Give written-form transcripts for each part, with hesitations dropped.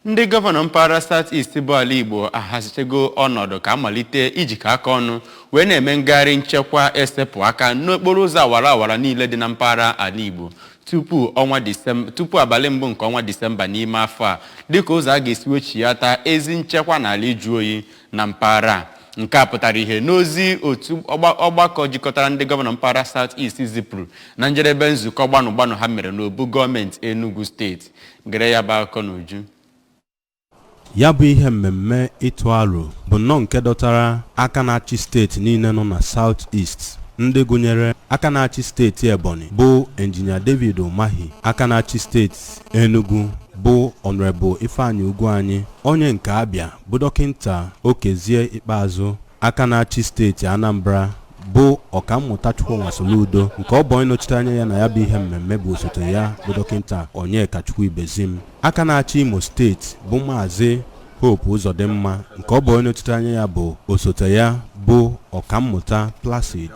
Ndị gọvanọ mpaghara South East bụ ala Igbo ahazichego ọnọdụ ka amalite ijikọ aka ọnụ wee na-eme ngagharị nchekwa esepụ aka n'okporo ụzọ awara awara niile dị na mpaghara ala Igbo tupu abalị mbụ nke ọnwa Disemba n'ime afọ a, dịka ụzọ a ga-esi wechighata ezi nchekwa n'ala iju oyi na mpaghara a. Nke a pụtara ihe n'ozi otu ọgbakọ jikọtara ndị gọvanọ mpaghara South East zipụrụ na njedebe nzukọ gbanụ gbanụ ha mere n'obu gọọmenti Enugu Steeti. Gere ya bụ akụkọ n'uju. Ya bụ ihe mmemme ịtụ aro bụ nnọọ nke dọtara aka na-achị steeti niile nọ na South East, ndị gụnyere aka na-achị steeti Ebonyi bụ Engineer David Umahi, aka na-achị steeti Enugu bụ Honorable Ifeanyi Ugwuanyi, onye nke Abia bụ Dọkịnta Okezie Ikpeazụ, aka na-achị steeti Anambra bụ Ọkammụta Chukwuma Soludo, nke ọ bụ onye nọchite anya ya na ya bụ ihe mmemme bụ osote ya bụ Dọkịnta Onyekachukwu Ibezim, aka na-achị Imo Steeti bụ Maazị Hope Uzodimma, nke ọ bụ onye nọchite anya ya bụ osote ya bụ Ọkammụta Placid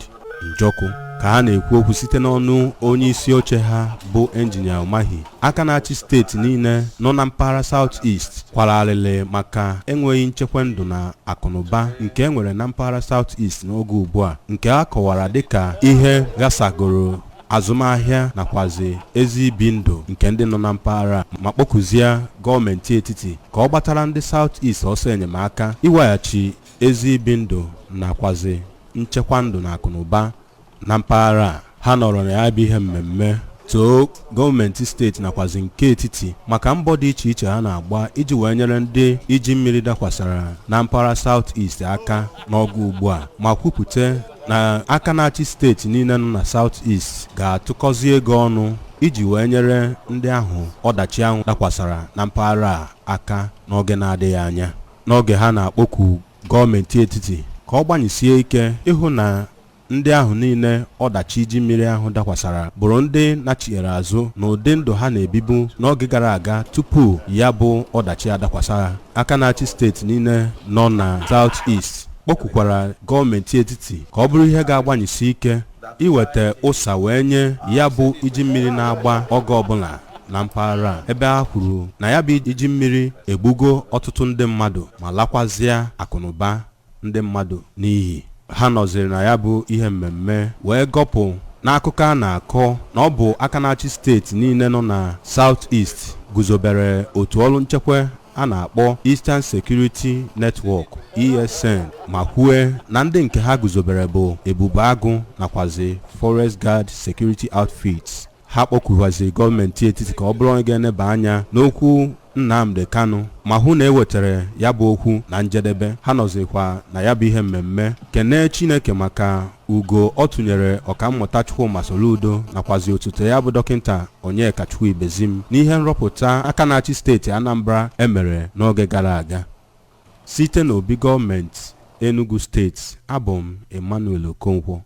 Njoku. Ka ha na-ekwu okwu site n'ọnụ onye isi oche ha bụ Engineer Umahi, aka na-achị steeti niile nọ na mpaghara South East kwara alịlị maka enweghị nchekwa ndụ na akụnụba nke e nwere na mpaghara South East n'oge ugbu a, nke a kọwara dịka ihe ghasagoro azụmahịa nakwazi ezi ibi ndụ nke ndị nọ na mpaghara, ma kpọkụzie gọọmenti etiti ka ọ gbatara ndị South East ọsọ enyemaka iweghachi ezi ibi ndụ nakwazi nchekwa ndụ na akụnụba na mpaghara a. Ha nọrọ na ya bụ ihe mmemme too gọọmenti steeti nakwazi nke etiti maka mbọ dị iche iche ha na-agba iji wee nyere ndị iji mmiri dakwasara na mpaghara South East aka n'oge ugbu a, ma kwupụta na aka na-achị steeti niile nọ na South East ga-atụkọzi ego ọnụ iji wee nyere ndị ahụ ọdachi ahụ dakwasara na mpaghara a aka n'oge na-adịghị anya. N'oge ha na-akpọku gọọmenti etiti ka ọ gbanyesie ike ịhụ na ndị ahụ niile ọdachi iji mmiri ahụ dakwasara bụrụ ndị nachiere azụ n'ụdị ndụ ha na-ebibu n'oge gara aga tupu ya bụ ọdachi adakwasa ha, aka na-achị steeti niile nọ na South East kpọkwukwara gọọmenti etiti ka ọ bụrụ ihe ga-agbanyesi ike iweta ụsa wee nye ya bụ iji mmiri na-agba oge ọbụla na mpaghara a, ebe ha kwuru na ya bụ iji mmiri egbugo ọtụtụ ndị mmadụ ma lakwazịa akụnụba ndị mmadụ n'iyi. Ha nọziri na ya bụ ihe mmemme wee gọpụ n'akụkọ a na-akọ na ọ bụ aka na-achị steeti niile nọ na South East guzobere otu ọrụ nchekwa a na-akpọ Eastern Security Network, ESN, ma kwue na ndị nke ha guzobere bụ Ebube Agụ nakwazi Forest Guard Security Outfits. Ha kpọkwukwaziri gọọmenti etiti ka ọ bụrụ onye ga-eneba anya n'okwu Nnamdi Kanu ma hụ na e wetara ya bụ okwu na njedebe. Ha nọzikwa na ya bụ ihe mmemme kenee Chineke maka ugo ọ tụnyere Ọkammụta Chukwuma Soludo nakwazi osote ya bụ Dọkịnta Onyekachukwu Ibezim n'ihe nrọpụta aka na-achị steeti Anambra emere n'oge gara aga. Site n'obi gọọmenti Enugu Steeti, abụ m Emmanuel Okonkwo.